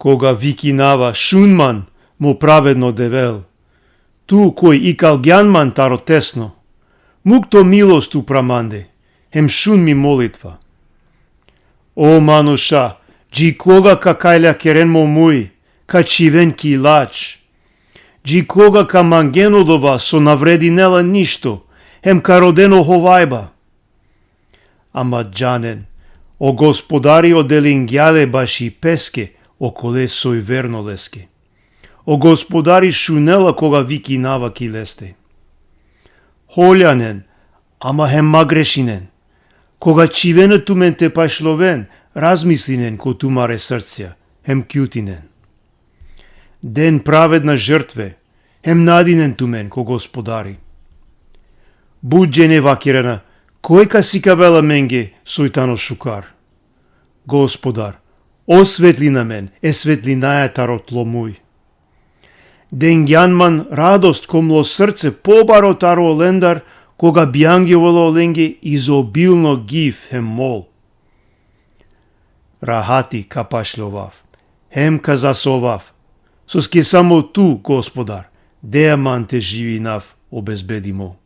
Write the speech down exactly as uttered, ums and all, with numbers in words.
Koga vikinava: Šun man, mo pravedno Devel, tu koj ikalgjan man taro tesno, muk to milost upra mande, hem šun mi molitva. O manuša, dži koga ka kaljakeren mo muj, ka čiven ki lač? Dži koga ka mangen odova so na vredinela ništo, hem ka roden o hovajba? Ama džanen, o Gospodari odelingja le baši peske, okole soj verno leske. O Gospodari šunela koga vikinava ki leste. Holjanen, ama hem ma grešinen. Koga čivena tumen te pašloven, razmislinen ko tumare srcija, hem kjutinen. Den pravedna žrtve, hem nadinen tumen ko Gospodari. But džene vakerena: Koj ka sikavel amenge soj tano šukar? Gospodar, osvetlin amen e svetlinaja taro tlo muj. Dengjan man radost ko mlo srce pobaro taro olendar, koga bijangjovela olenge izobilno giv hem mol. Rahati ka pašlovav, hem ka zasovav, soske samo tu, Gospodar, dea man te živinav obezbedimo.